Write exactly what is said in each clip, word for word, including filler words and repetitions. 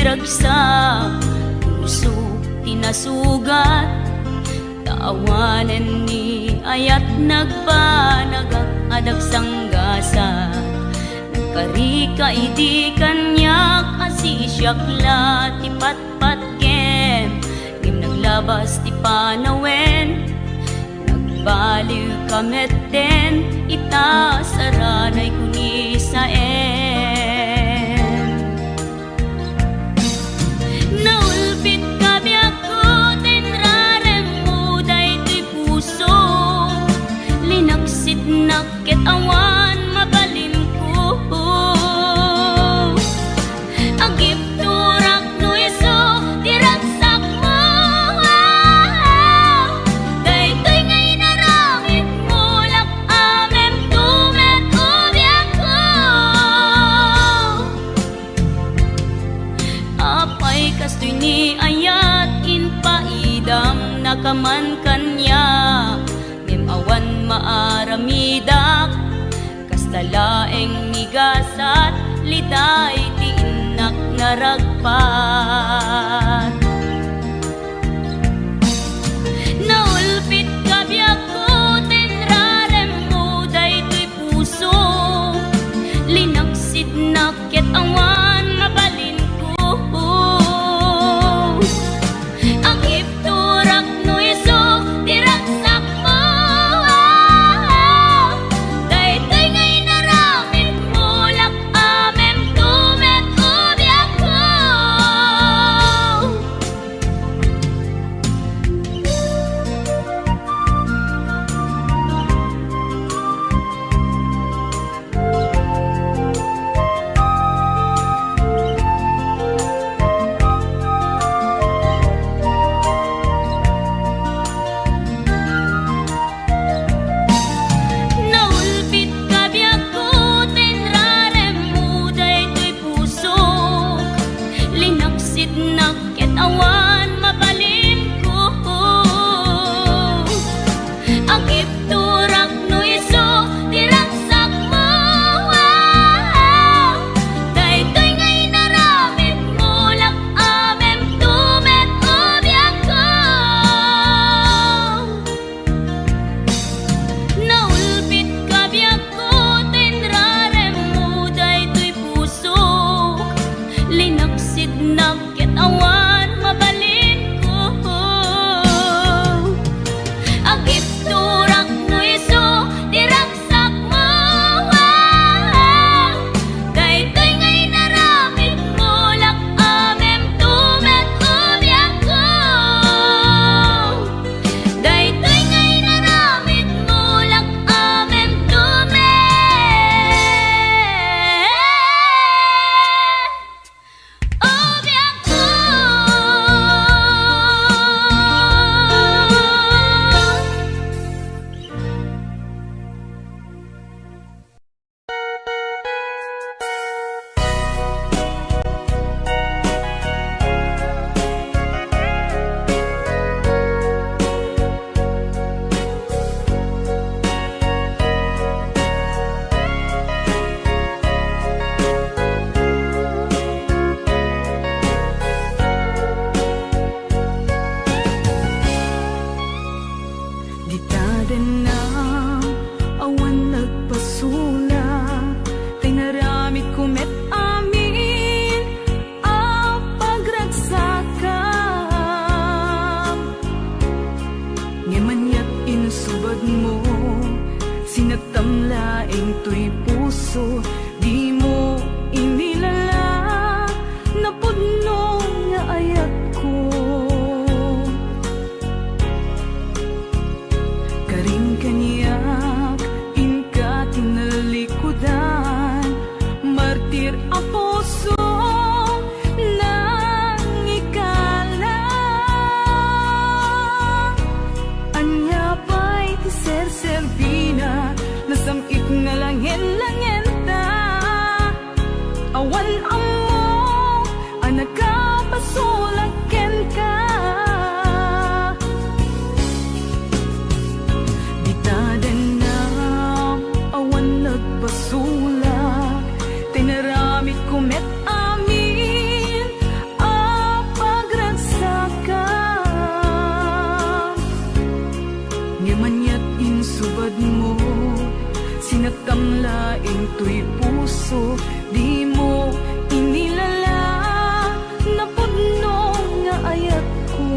Ragsak, puso ti nasugat, ta awanen ni ayat nagbanagak a dagsanggasat. Nagkarika idi kaniak a sisiak la ti patpatgem, ngem naglabas ti panawen. Nagbaliwka metten ita saranay kunisaen. Naulpitka biagko ta inraremmo daytoy puso. Linaksitnak ket awan mabalinko. Agipturak no isu ti ragsakmo. Daytoy nga inaramidmo, lak-amemto met o biagko. Apay kastoy ni ayat, impaidamnaka man kaniak, ngem awan maaramidak. Kasta laeng ni gasat, liday ti innak naragpat. Naulpitka biagko ta inraremmo daytoy puso. Linaksidnak ket awan mabalinko. Agipturak no isu ti ragsakmo. Daytoy nga inaramidmo, lak-amemto met o biagko. Naulpitka biagko ta inraremmo daytoy pusok. Linaksitnak ket awan mabalinko. Agipturak no isu ti ragsakmo. Daytoy nga inaramidmo, lak-amemto met o biagko. Naulpitka biagko ta inraremmo daytoy pusok. Linaksidnak ket awan mabalinko. Agipturak no isu ti ragsakmo. Daytoy nga inaramidmo, lak-amemto met o biagko. Daytoy nga inaramidmo, lak-amemto met o biagko. Dita dennam, awan nagpasulak, ta inaramidko met amin a pagragsakam. Ngem aniat insubadmo, sinagtam laeng toy puso, dimo inilala, napudno nga ayatko. Karin kaniak, inka ti nalikudan, martir a puso nangikala. Ania pay ti serserbina, nasam-it nga langen-langenta. Awan ammo a nakapasulak kenka. Dita dennam, awan nagpasulak, ta inaramidko met amin Laeng toy puso, dimo inilala, napudno nga ayatko.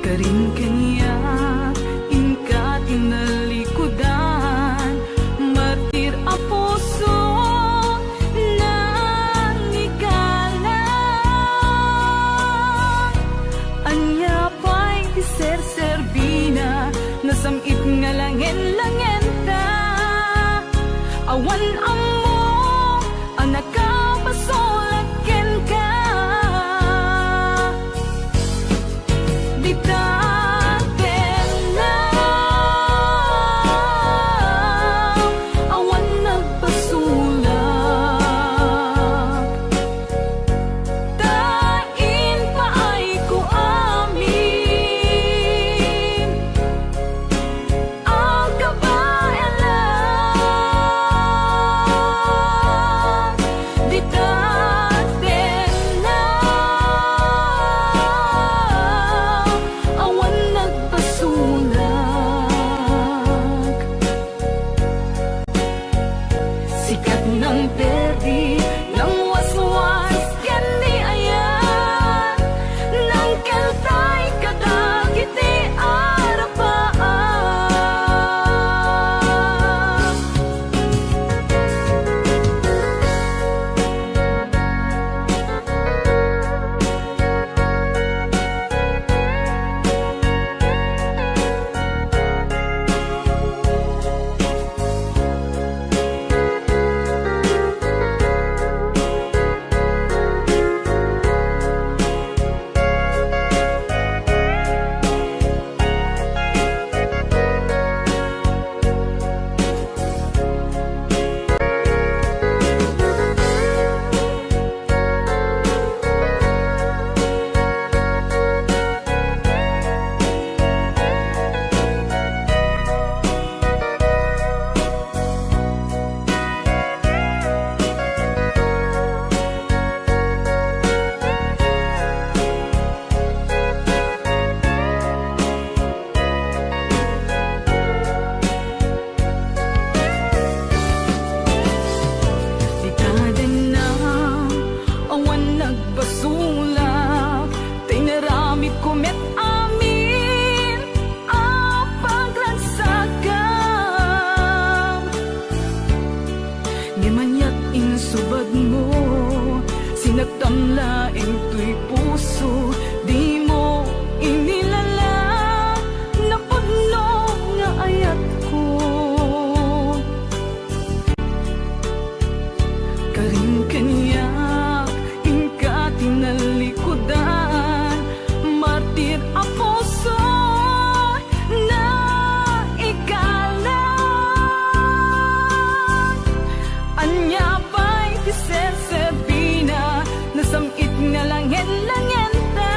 Karin kaniak, inka ti nalikudan, martir a puso, nangikala. Ania pay ti serserbina, nasam-it nga langen-langenta. Awan ammo a nakabasolak kenka. Dita tengnam, awan nagbasolak. Ta impaayko amin a kabaelan. Dita tengnam, awan nagbasolak. Sika ti nangperdi, nangwaswas ken ni ayat, nangkeltay kadagiti arapaak. Dita tengnam, awan nagbasolak, ta inaramidko met amin a pagragsakam. Ngem aniat insubadmo, sinaktam laeng toy puso, dimo inilala, napudno nga ayatko. Karin kaniak, inka ti nalikudan, martir a puso, naikalan. Ania pay ti serserbina, nasam-it nga langen-langenta.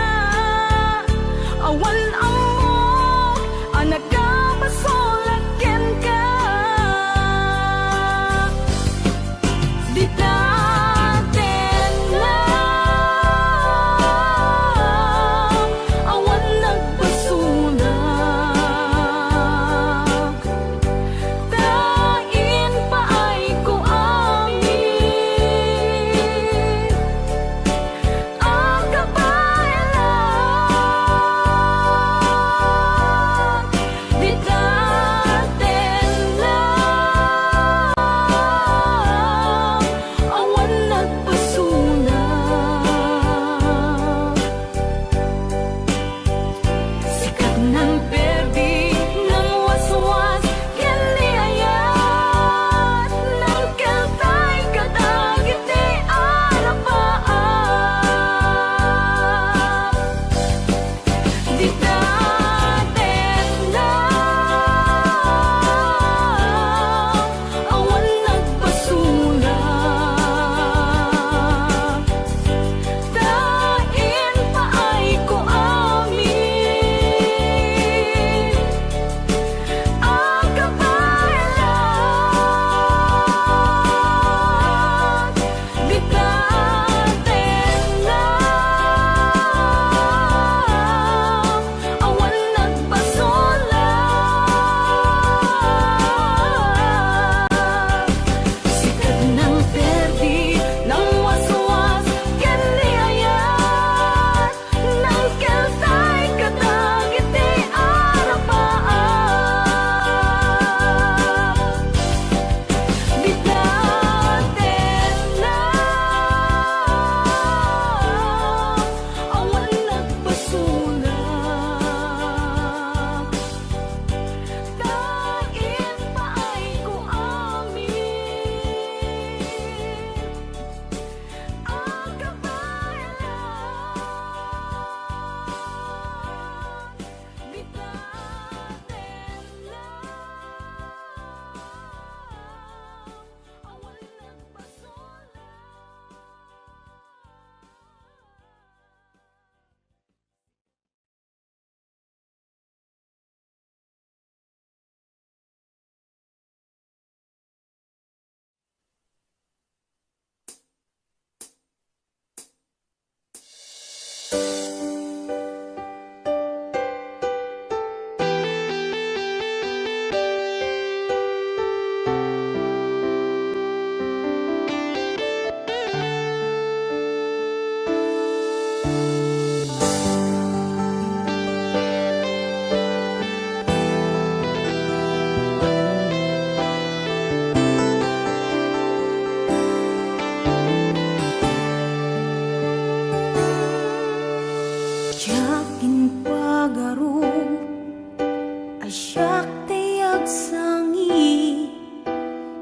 Diak impagarup a siak ti agsangit,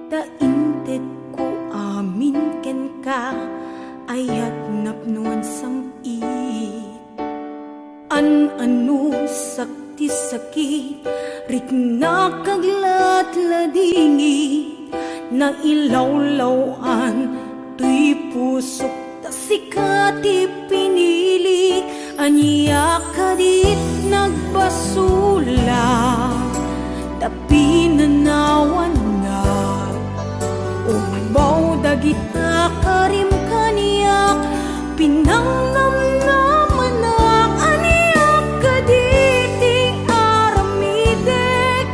ta intedko amin kenka, ayat napnoan sam-it. An-anusak ti sakit, riknak agladladingit, nailawlaw-an toy pusok, ta sika ti pinili. Ania kadit nagbasolak, ta pinanawannak. Umbaw dagita karim kaniak, pinangnamnamanak. Ania kaditi aramidek,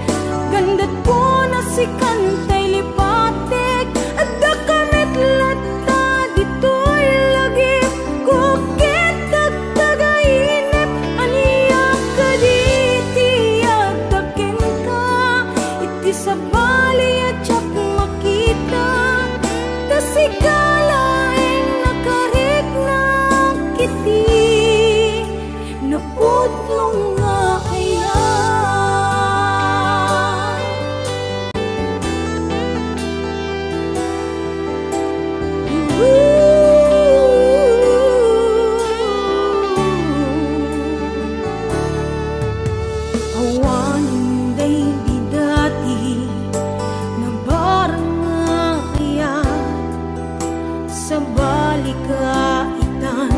gandat ko na sikan tay lipatek. Addaka met latta ditoy lagipko, ket tagtagainep. Ania kaditi adda kenka, iti sabali a diak makita, ta sika laeng nakariknak iti napudno nga ayat. Awanen daydi dati nabarang nga ayat, sabali ka itan,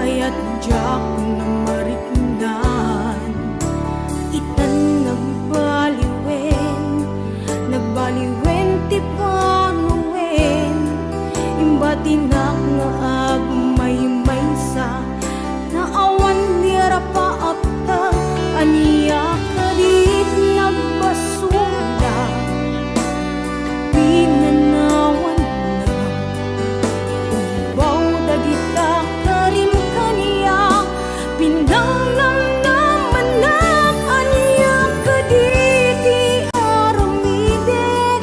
ayat diak na mariknan. Itan nagbaliwen, nagbaliwen ti panawen. Imbatinak nga agmaymaysa, ta awan ni rapaapta. Ania kadit nagbasolak, pinanawannak. Umbaw dagita karim kaniak, pinangnamnamanak. Ania kaditi aramidek,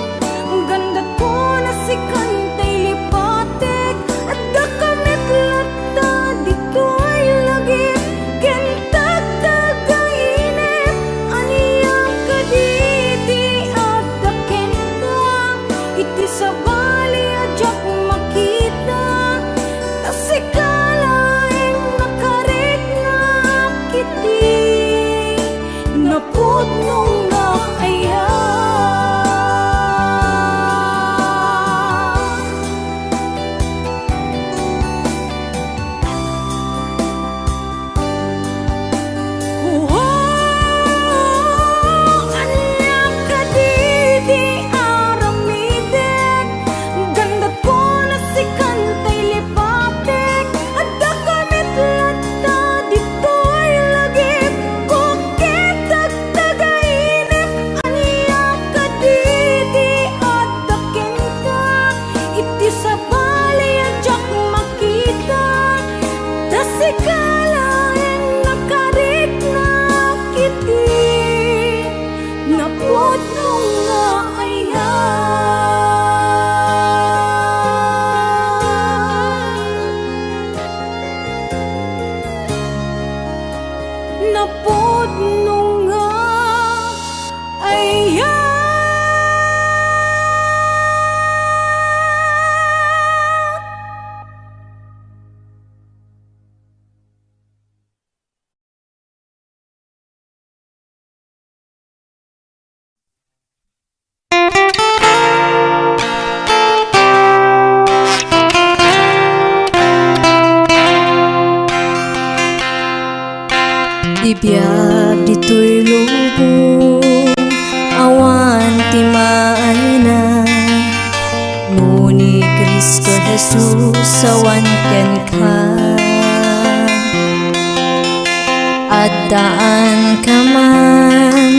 gandat ko na sikan tay lipatek. Addaka met latta ditoy lagip, ken tagtagainep. Ania kaditi adda kenka, iti sabali a diak makita, ta sika laeng nakariknak iti napudno nga ayat. Oh, ania kaditi aramidek, gandat ko na sikan tay lipatek. Addaka met latta ditoy lagipko, ket tagtagainep. Ania kaditi adda kenka, iti sabali a diak makita, ta sika laeng nakariknak iti napudno nga ayat. Napudno nga ayat. Ti biag ditoy lubong, awan ti maayna. No ni Cristo Jesus awan kenka, addaanka man,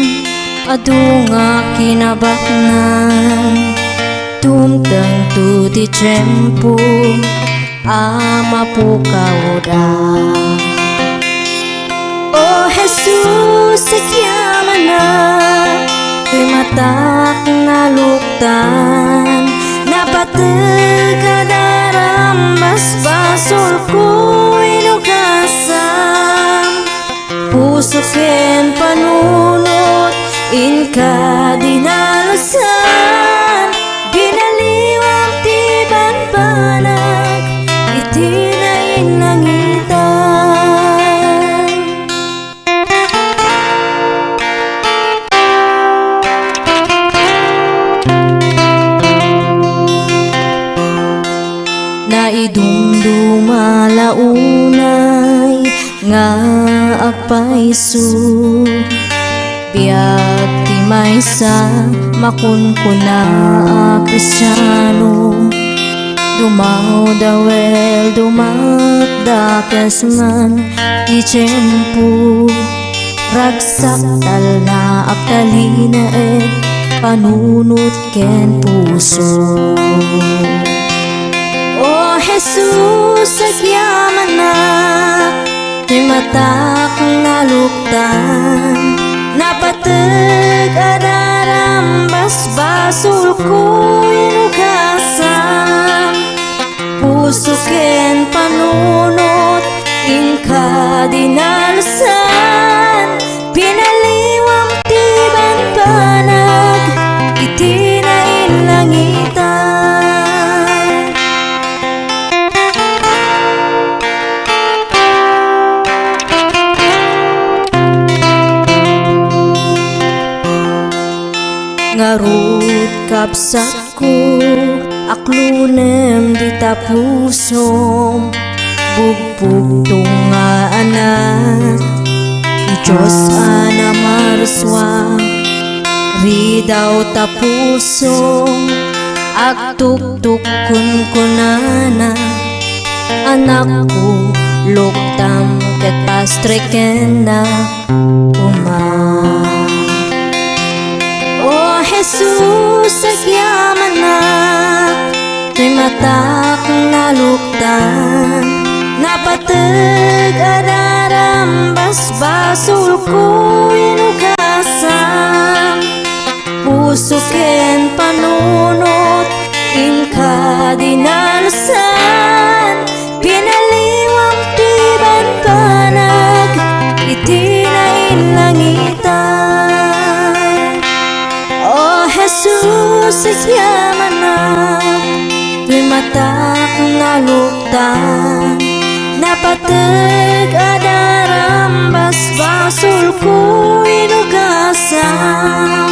adu nga kinabaknang. Tumtengto ti tiempo a mapukawda. O Jesus, agyamanak, ti matak naluktan, napateg a daram, basbasolko, inugasan. ken panunot, inka dinalsan, binaliwam ti banbanag, iti nainlangitan. Naidumduma la unay nga agpayso. Biag ti maysa makunkuna a Kristiano. Dumawdawel, dumakdakes man ti tiempo. Ragsak talna, agtalinaed, panunot ken puso. O Jesus, agyamanak, ti matak naluktan, napateg a daram, basbasolko, inugasam. Puso ken panunot, inka dinalsan, binaliwam ti banbanag, iti nainlangitan. Ngarud, kabsat ko, aklonem dita pusom, bugbugtong nga anak ti Dios a namarsua. Ridaw ta pusom, agtuktok kunkunana, anakko, luktam ket pastrekennak koma. O Jesus, agyamanak, ti matak naluktan, napateg a daram, basbasolko, inugasam. Puso ken panunot, inka dinalsan, binaliwam ti banbanag, iti nainlangitan. O Jesus, agyamanak, ti matak naluktan, napateg a daram, basbasolko, inugasam.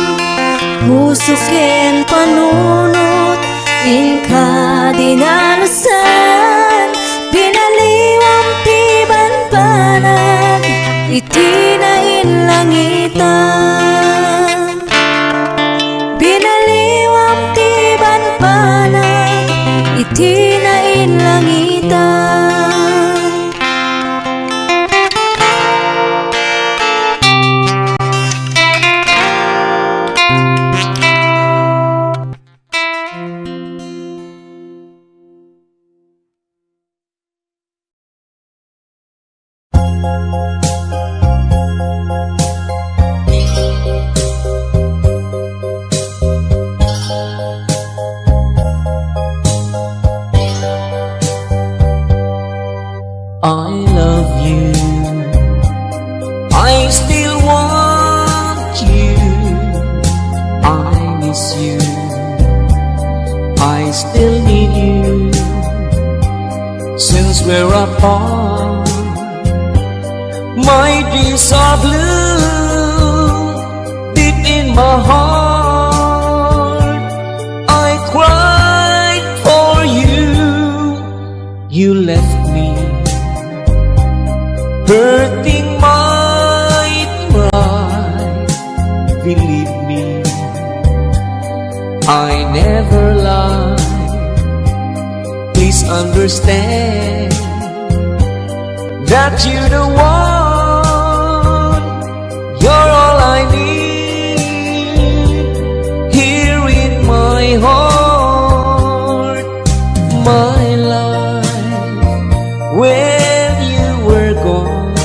Puso ken panunot, inka dinalsan, binaliwam ti banbanag, iti nainlangitan. Binaliwam ti banbanag, iti nainlangitan. I love you. I still want you. I miss you. I still need you. Since we're apart, my dreams are blue. Deep in my heart, I cried for you. You left me, hurting my pride. Believe me, I never lie. Please understand that you're the one, you're all I need here in my heart. My life, when you were gone,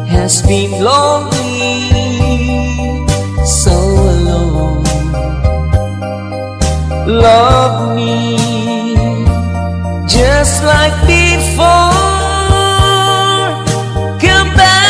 has been lonely, so alone. Love me just like before. Come back.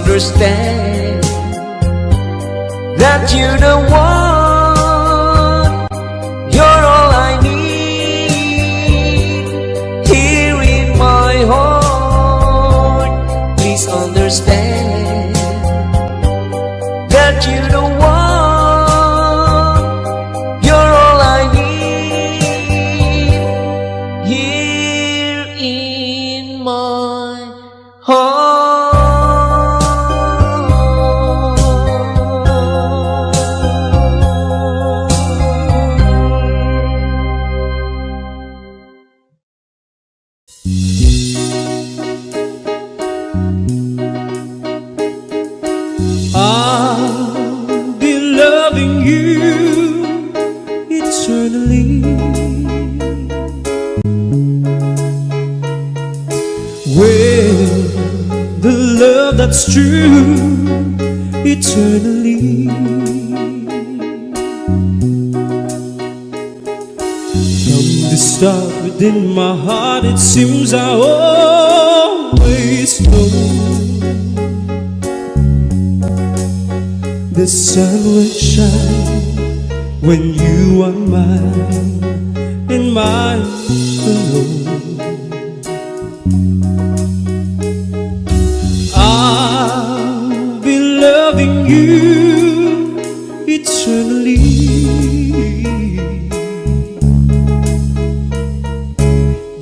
Understand that you're the one, you're all I need here in my heart. Please understand that you're the one, you're all I need here in my heart. I'll be loving you eternally. With the love that's true eternally. From the start within my heart, it seems I always know the sun will shine when you are mine and mine alone. I'll be loving you eternally.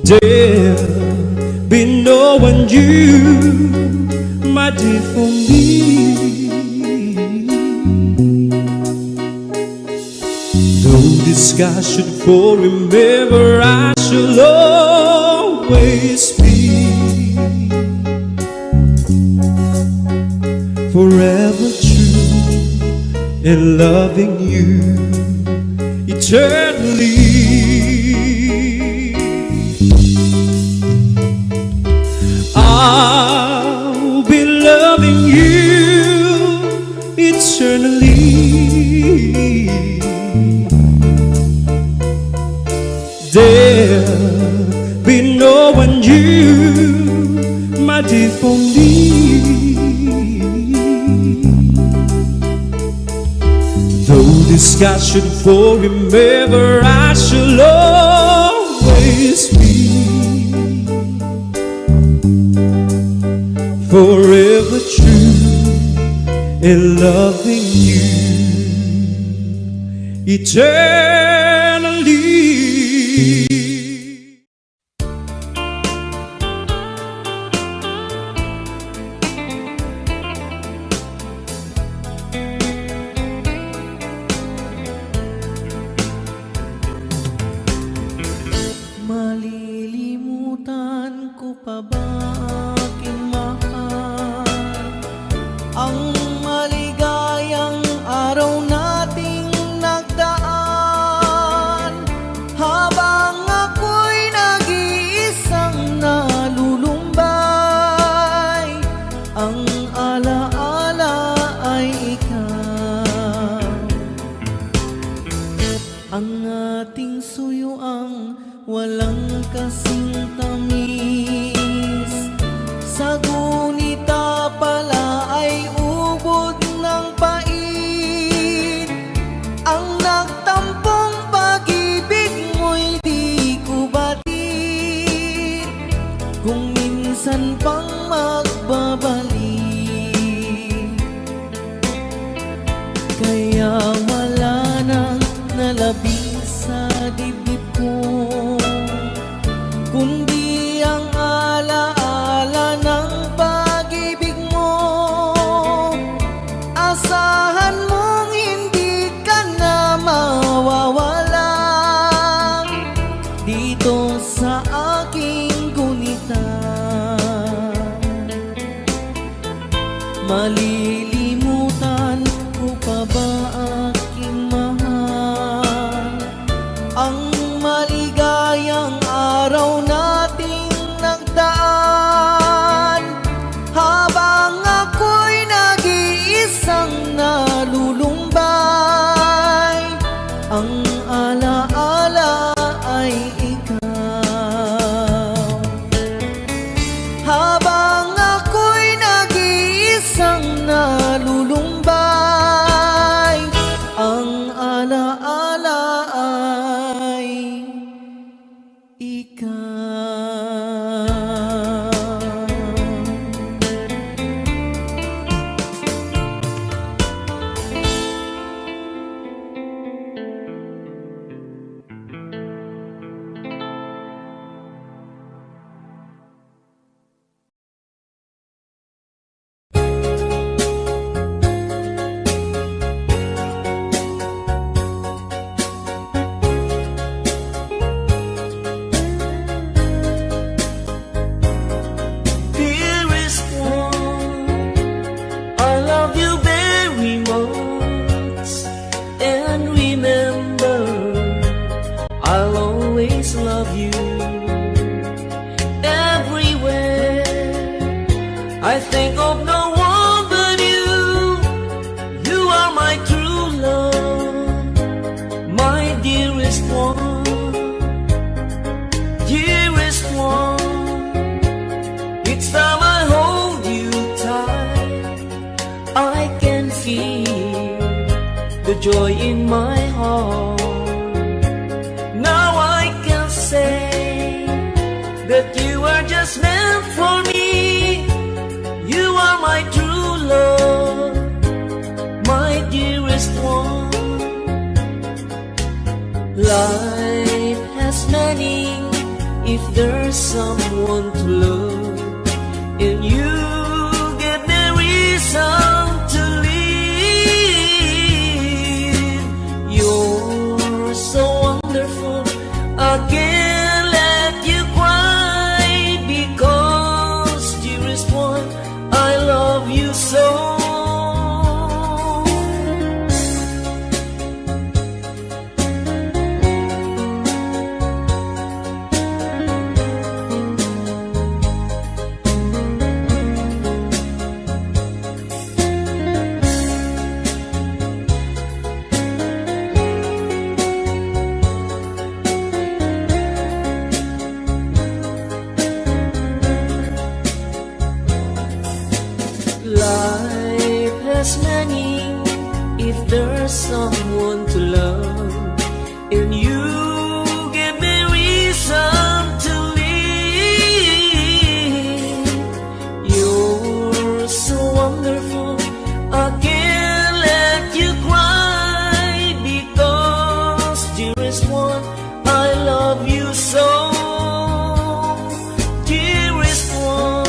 There'll be no one you, my dear, for me. Though the sky should fall, remember I shall always be forever true and loving you eternally. I'll be loving you eternally. There'll be no one you, my dear, for me. Though the sky should fall, remember I shall always be forever true in loving you eternally. Malilimutan ko pa ba, aking mahal, ang maligayang araw nating nagdaan? Habang ako'y nag-iisang nalulumbay, ang alaala ay ikaw. Ang ating suyuang walang kasing tamis, sa gunita pala ay ubod ng pait. Ang nagtampong pag-ibig mo'y di ko batid, kung minsan pang magbabalik. Kaya wala nang nalabi sa dibdib ko, kundi ang alaala ng pag-ibig mo. Asahan mong hindi ka na mawawala dito sa aking gunita. Malilimutan ko pa ba, aking mahal, ang maligayang araw nating nagdaan? Habang ako'y nag-iisang nalulumbay, ang alaala ay ikaw. Habang ako'y nag-iisang always love you. Everywhere I think of no one but you. You are my true love, my dearest one, dearest one. Each time I hold you tight, I can feel the joy in my heart. Now I can say that you are just meant for me. You are my true love, my dearest one. Life has meaning if there's someone to love, and you give me reason to live. You're so wonderful, I can't let you cry, because, dearest one, I love you so. Life has meaning if there's someone to love, and you give me reason to live. You're so wonderful, I can't let you cry, because, dearest one, I love you so, dearest one.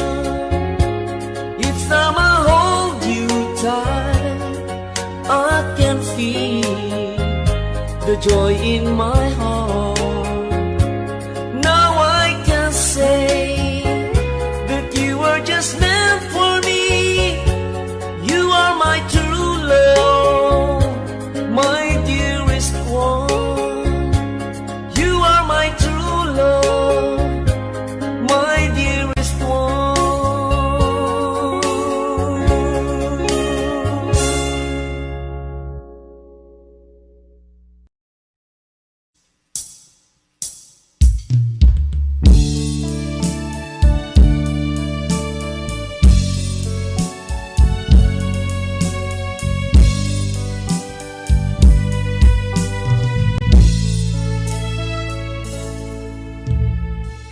Each time I hold you tight, I can feel the joy in my heart. Now I can say that you are just meant for me. You are my true love, my dearest one. You are my true love, my dearest one.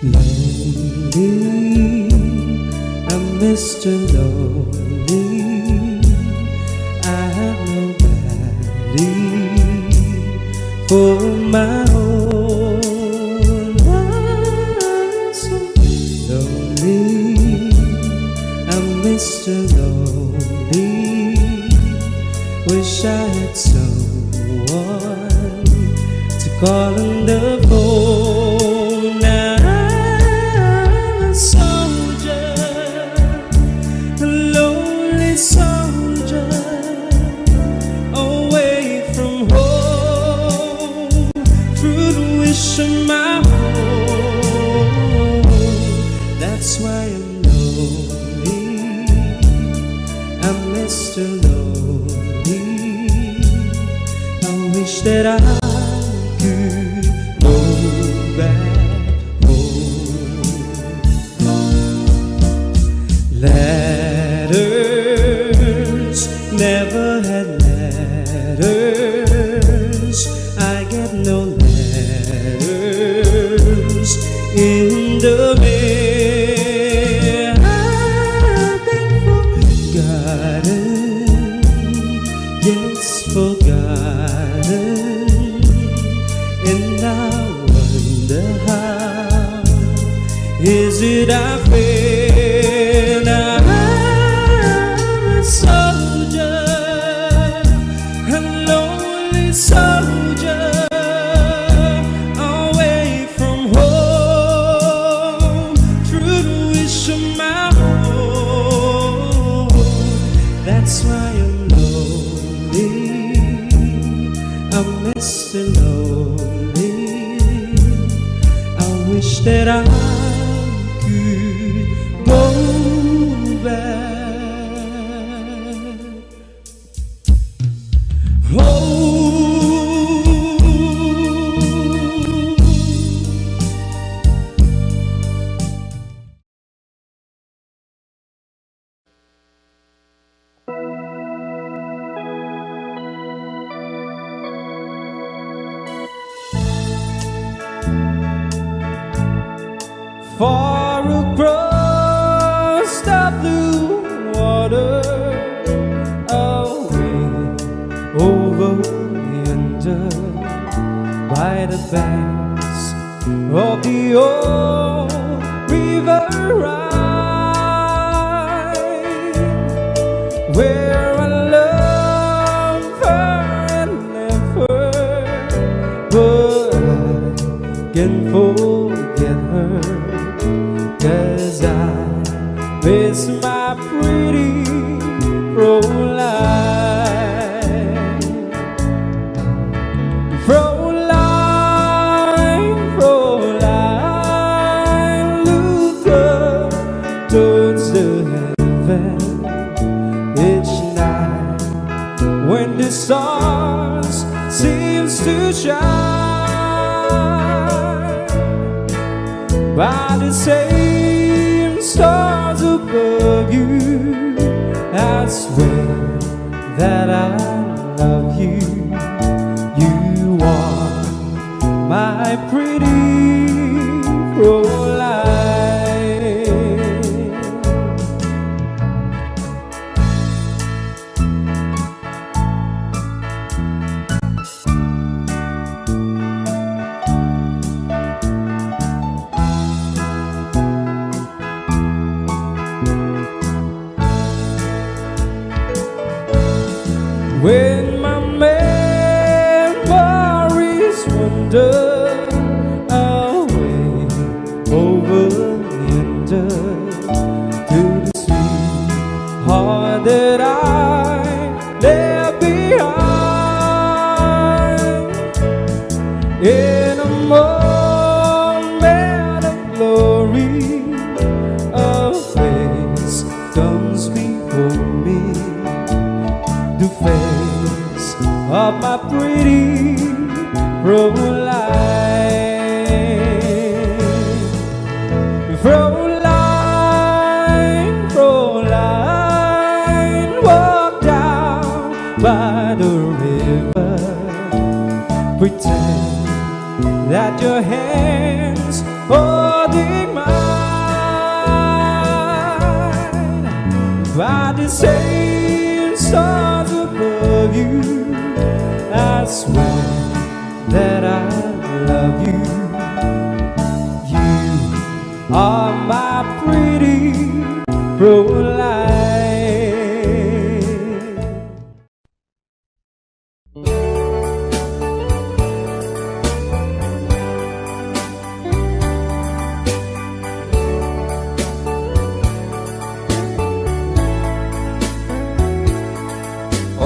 Lonely, I'm Mister Lonely. I have nobody for my own. I'm so lonely, I'm Mister Lonely. Wish I had someone to call on the phone. I'm a soldier, a lonely soldier, away from home, through the wish of my home. That's why I'm lonely, I'm Mister Lonely. I wish that I could go back home. Letters, never had letters. I get no letters in the mail. I've been forgotten, yes, forgotten. And I wonder how is it I feel. I'm a soldier, a lonely soldier, away from home, through the wish of my home. That's why I'm lonely, I'm Mister Lonely. wish that I could go back. Oh. Far across the blue water, away over yonder, by the banks of the old river Rhine, where I love her and left her, but I can't forget her, 'cause I miss my pretty Fräulein. Fräulein, Fräulein, look up towards the heaven each night when the stars seems to shine. By the same stars above you, I swear that I love you. You are my pretty Fräulein. When my memories wander away over yonder to the sweetheart that I left behind. In a moment of glory, a face comes before me, the face of my pretty Fräulein. Fräulein, Fräulein, walk down by the river. Pretend that your hands holding mine. By the same stars above you, I swear that I love you. You are my pretty Fräulein.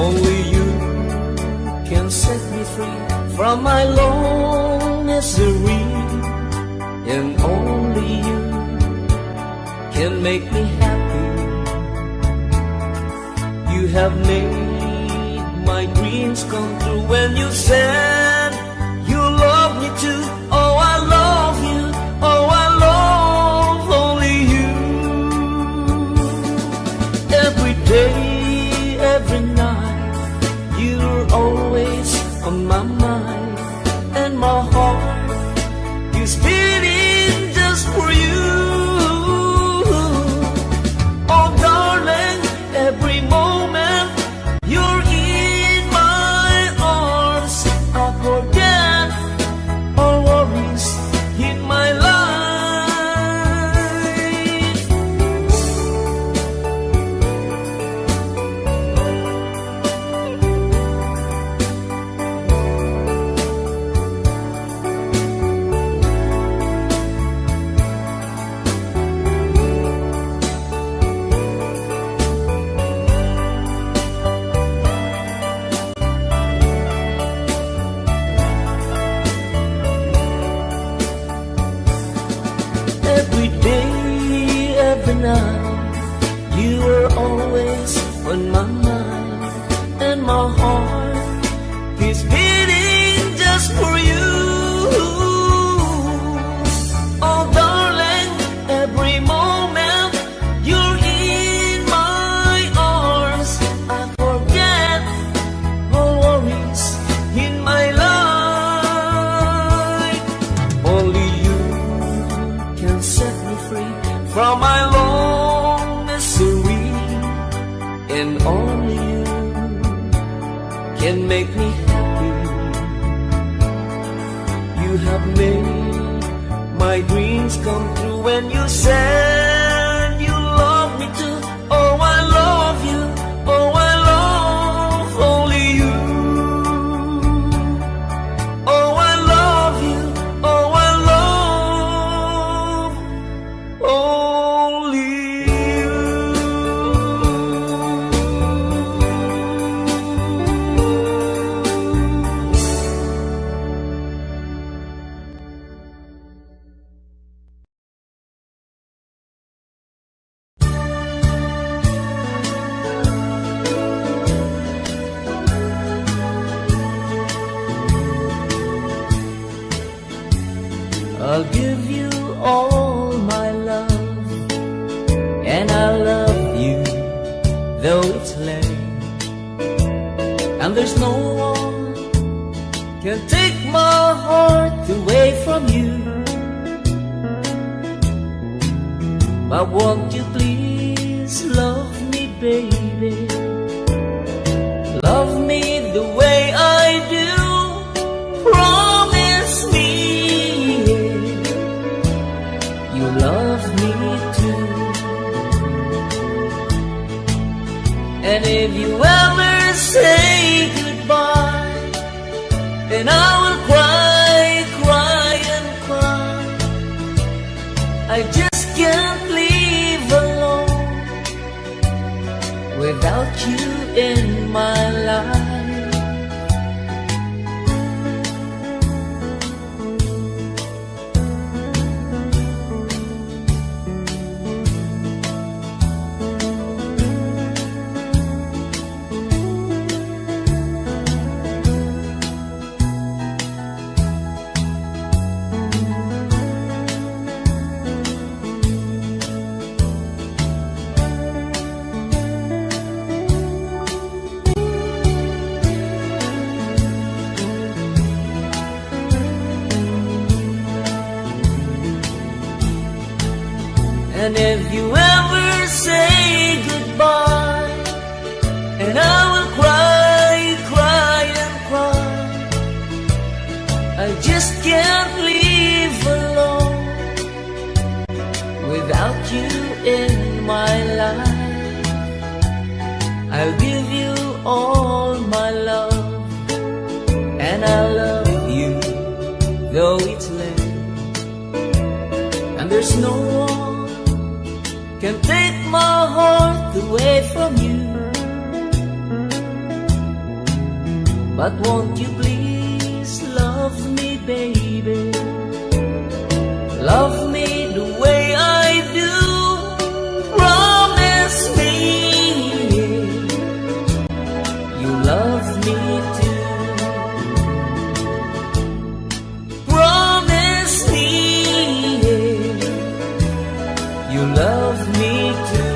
Only you can set me free from my long misery, and only you can make me happy. You have made my dreams come true when you said you love me too. Oh, I love you. Oh, I love only you. Every day, every night, you're always on my mind, and my heart is beating just for you. Oh, darling, every moment you're in my arms, I forget all With me every night, you are always on my mind, and my heart is beating just for you. Oh, darling, every moment you're in my arms, I forget all worries in my life. Only you can set me free from my long misery, and only you can make me happy. You have made my dreams come true when you said you love me too. Oh, I love you. Oh, I love only you. Oh, I love you. Oh, I love only you. I'll give you all my love, and I'll love you though it's late. And there's no one can take my heart away from you. But won't you please love me, baby? Love me the way I do. Promise me you love me too. And if you ever say goodbye, and I will cry, cry and cry. I just can't live alone without you in my life. And if you ever say goodbye, and I will cry, cry and cry. I just can't live alone without you in my life. I'll give you all my love, and I love you though it's late. And there's no one can take my heart away from you. But won't you please love me, baby? Love me the way I do. Promise me you love me too. Promise me you love me too.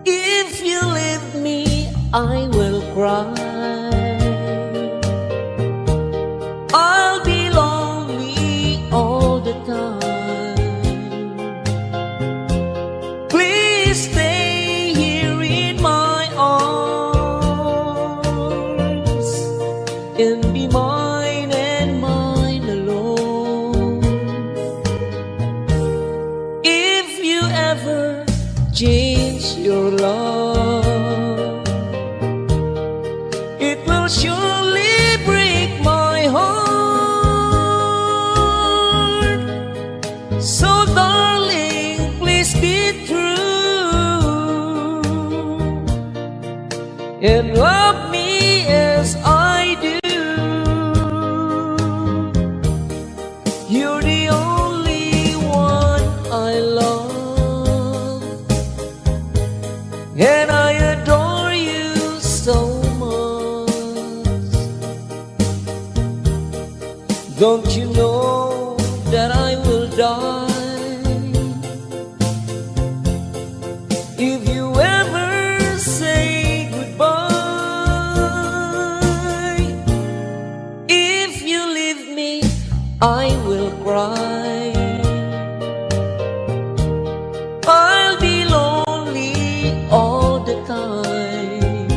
If you leave me, I will cry. I'll be lonely all the time. Please stay here in my arms and be mine and mine alone. If you ever change your love, Don't you know that I will die if you ever say goodbye? If you leave me, I will cry. I'll be lonely all the time.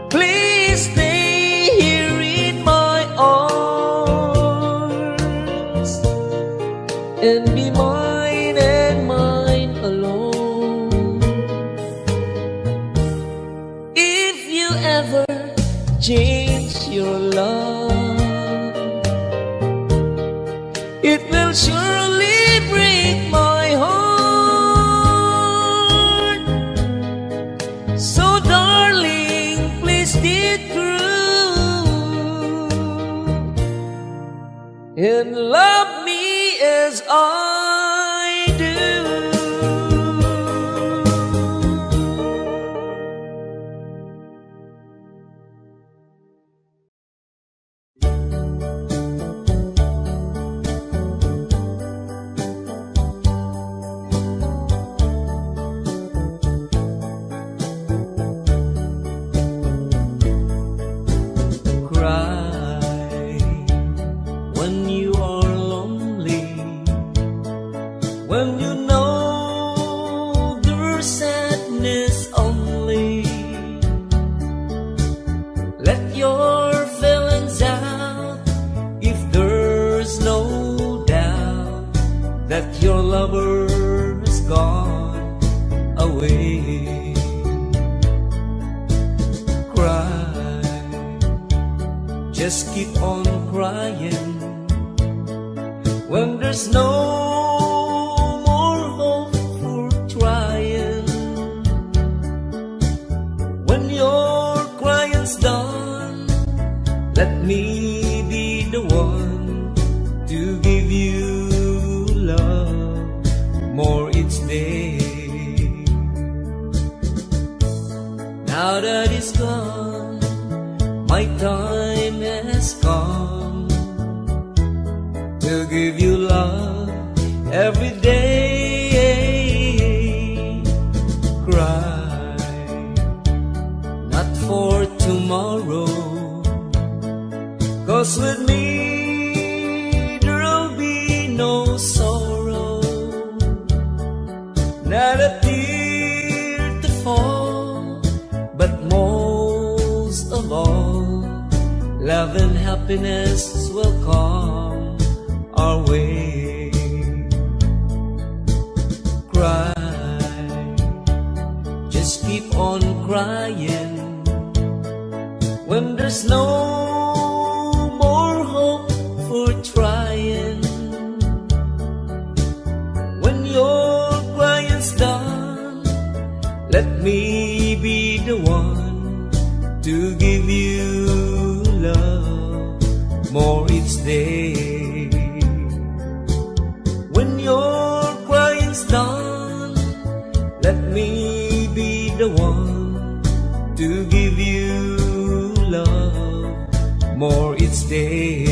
Please stay here in my arms and be mine and mine alone. If you ever change your love, it will surely break my heart. So, darling, please be true and love me as I do. Cry when you are lonely, when you know there's sadness only. Let your feelings out if there's no doubt that your lover has gone away. Cry, just keep on crying when there's no more hope for trying. When your crying's done, let me be the one to give you love more each day. Now that it's gone, my time has come to give you love every day. Cry, not for tomorrow, 'cause with me there'll be no sorrow, not a tear to fall, but most of all, love and happiness will come our way. Cry, just keep on crying when there's no more hope for trying. When your crying's done, let me be the one to give you love more each day. When your crying's done, let me be the one to give you love more each day.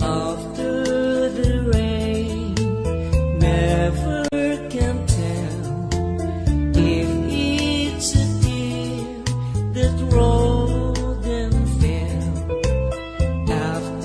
After the rain, never can tell if it's a tear that rolled and fell. After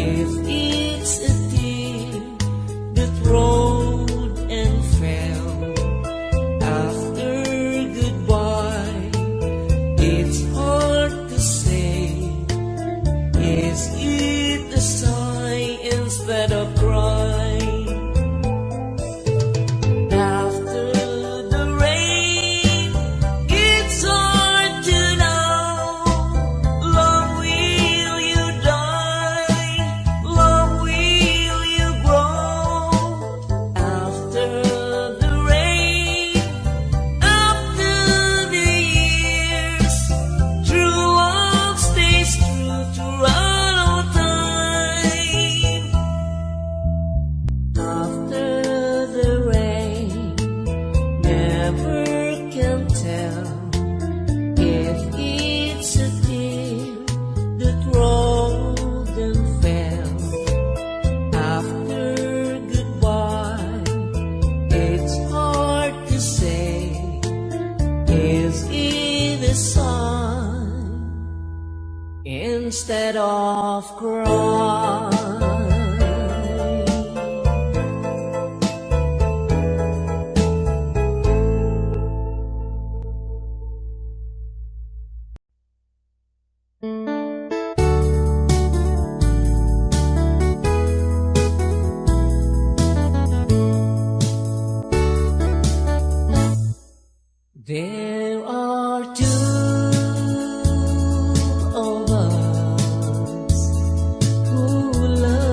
If it's a tear that rolled and fell after goodbye, it's hard to say. Is it a sigh instead of crying? After the rain, it's hard to know. Long will you die? Long will you grow? After the rain, after the years, true love stays true throughout all time. After the rain, never can tell if it's a tear that rolled and fell. After goodbye, it's hard to say. Is it a sigh instead of crying? There are two of us who love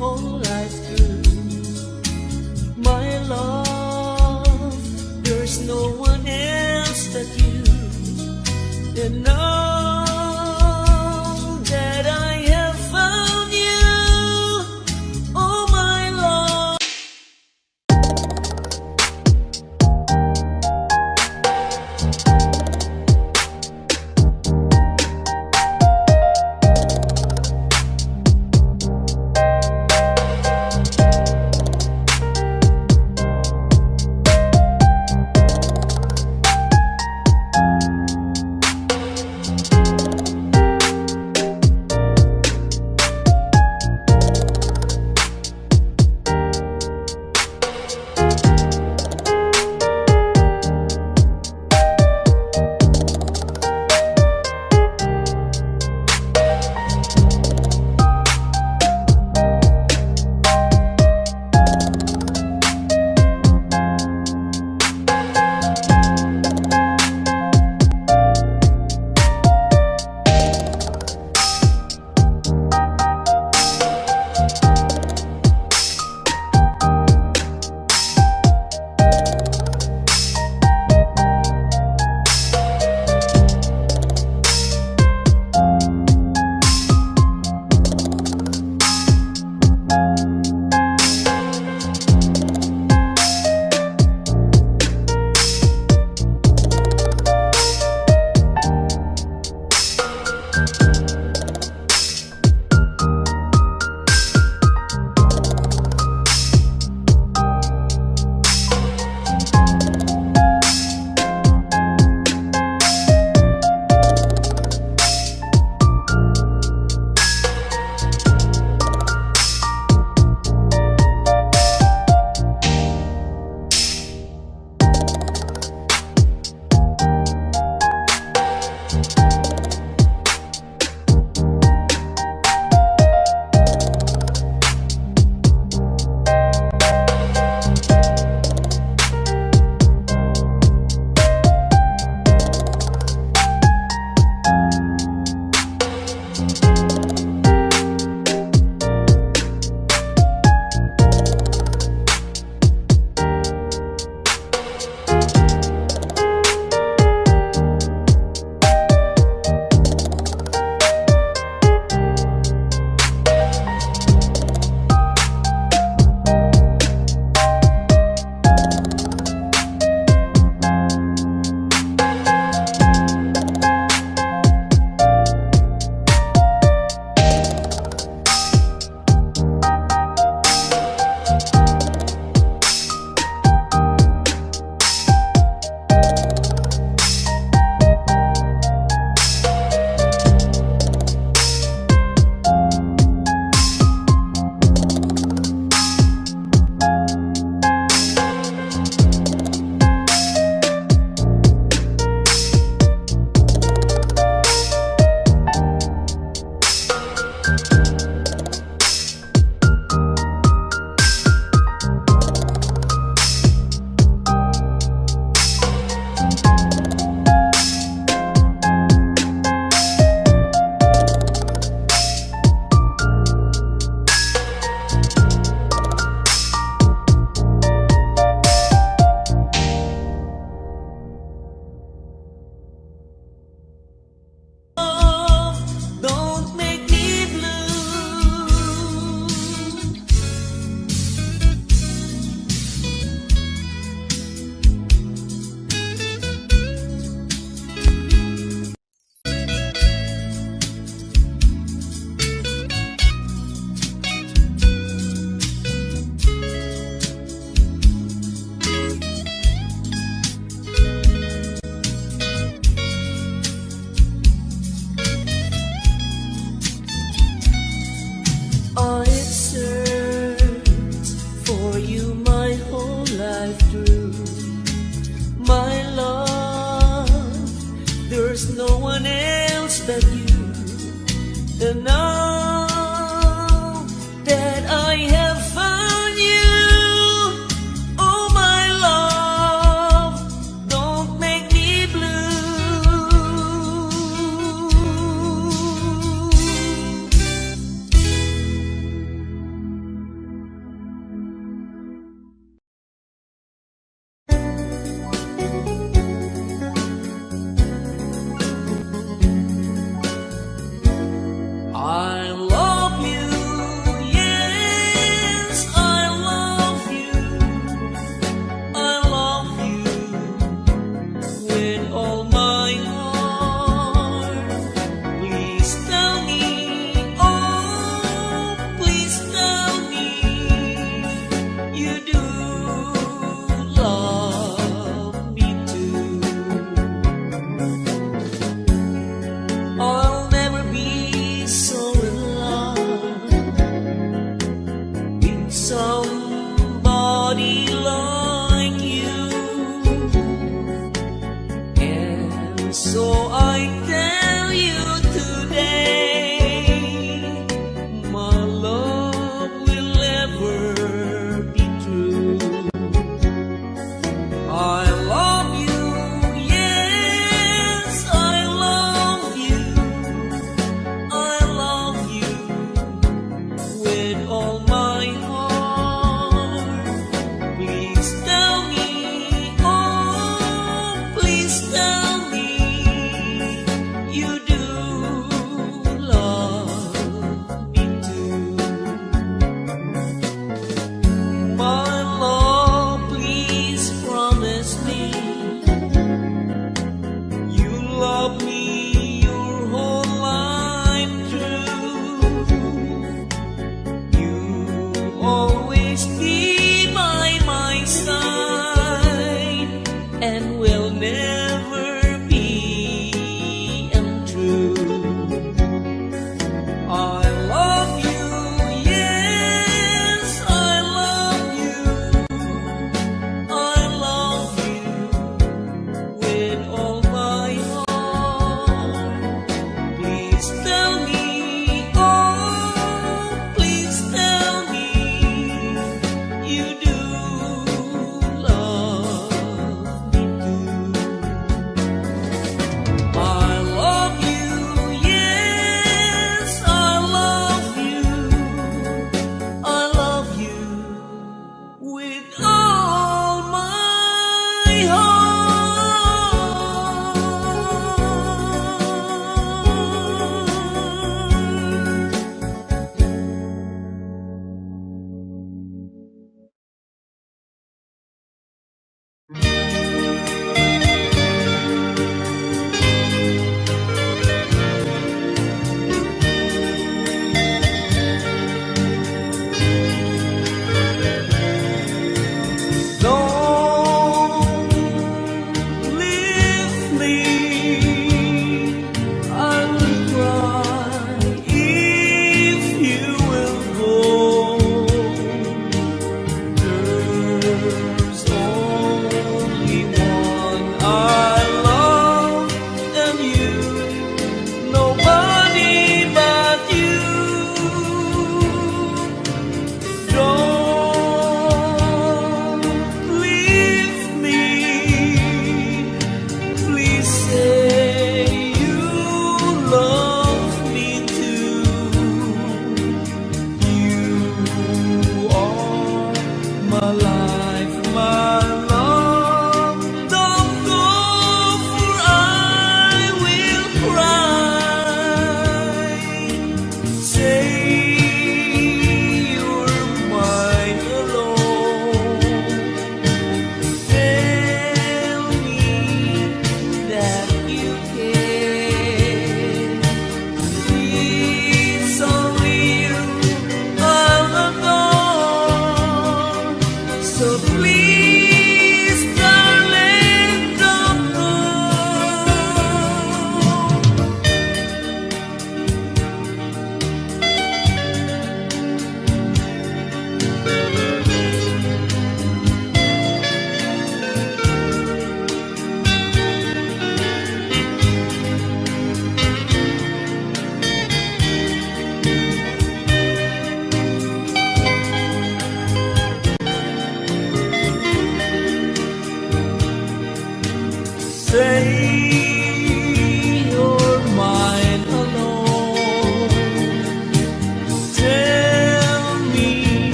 whole life through. My love, there's no one else but you. And now that I have found you, oh my love. Don't make me blue. I searched for you my whole life through. My love, there's no one else but you. And now that I have found you, oh my love, don't make me blue. Somebody like you. And so I tell you today, my love will ever be true. I love you, yes, I love you, I love you with all my heart.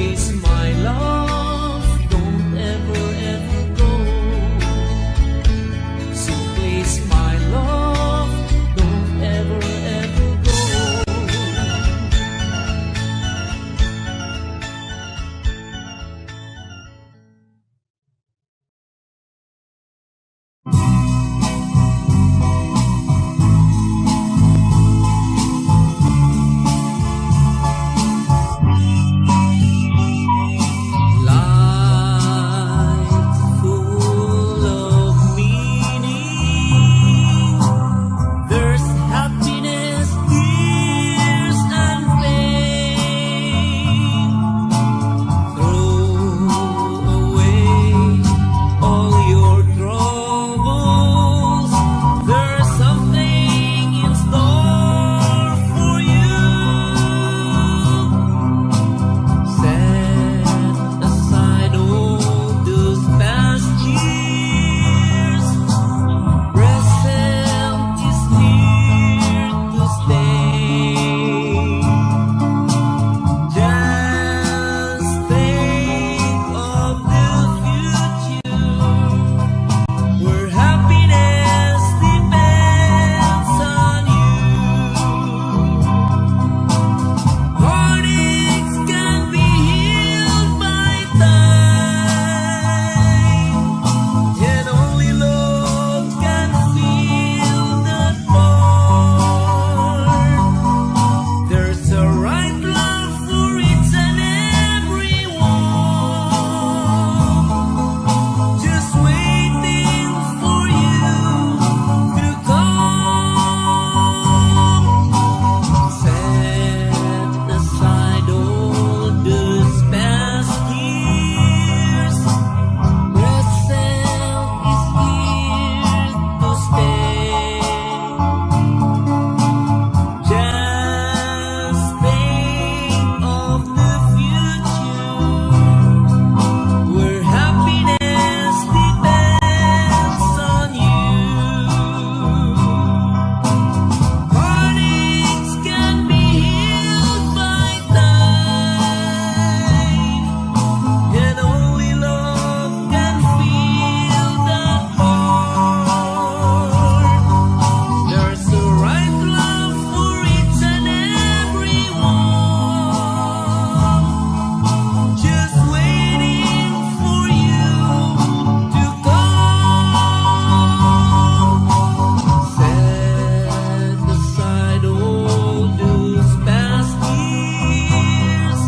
Please, my love, don't ever, ever go. So please, my love, don't ever, ever go. Life full of meaning. There's happiness, tears, and pain. Throw away all your troubles. There's something in store for you. Set aside all those past years. Present is here to stay. Just think of the future, where happiness depends on you. Heartaches can be healed by time, and only love can fill that void. There's a right love for each and every one, just waiting for you to come. Set aside all those past years. Present is here to stay. Just think of the future, where happiness depends on you. Heartaches can be healed by time, and only love can fill that void. There's a right love for each and every one, just waiting for you to come. Set aside all those past years.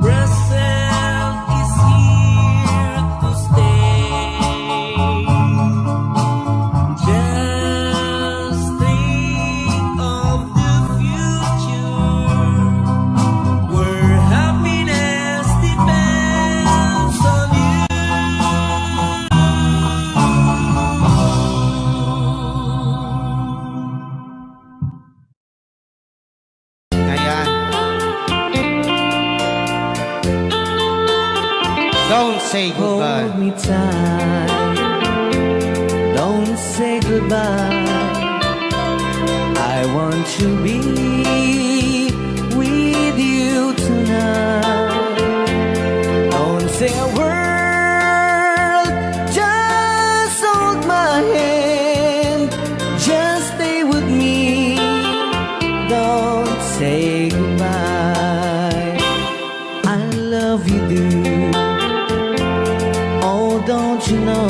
Present is here to stay. Just think of the future, where happiness depends on you. Ayan. Don't say goodbye. Hold me tight. Don't say goodbye. I want to be with you tonight. Don't say a word, just hold my hand. Just stay with me. Don't say goodbye. I love you, dear. Oh, don't you know?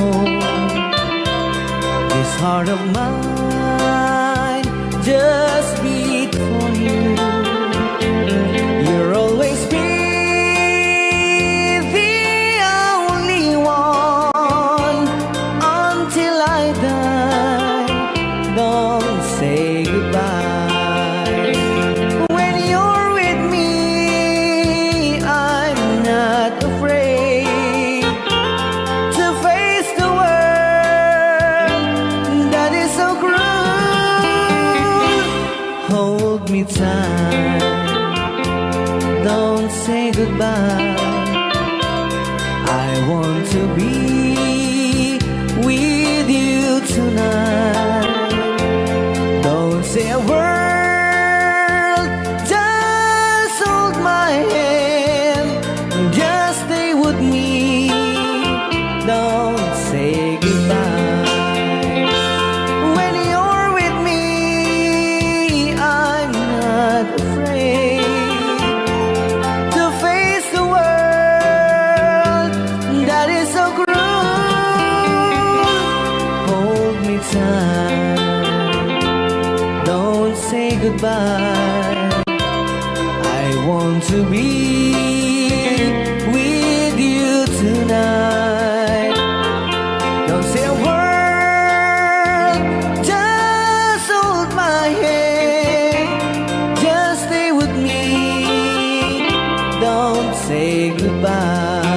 This heart of mine just beat for you. You'll always be the only one until I die. Don't say goodbye. When you're with me, I'm not afraid to face the world that is so cruel. Hold me tight, don't say goodbye. I want to be with you tonight. Don't say a word, just hold my hand. goodbye. I want to be with you tonight. Don't say a word, just hold my hand. Just stay with me. Don't say goodbye.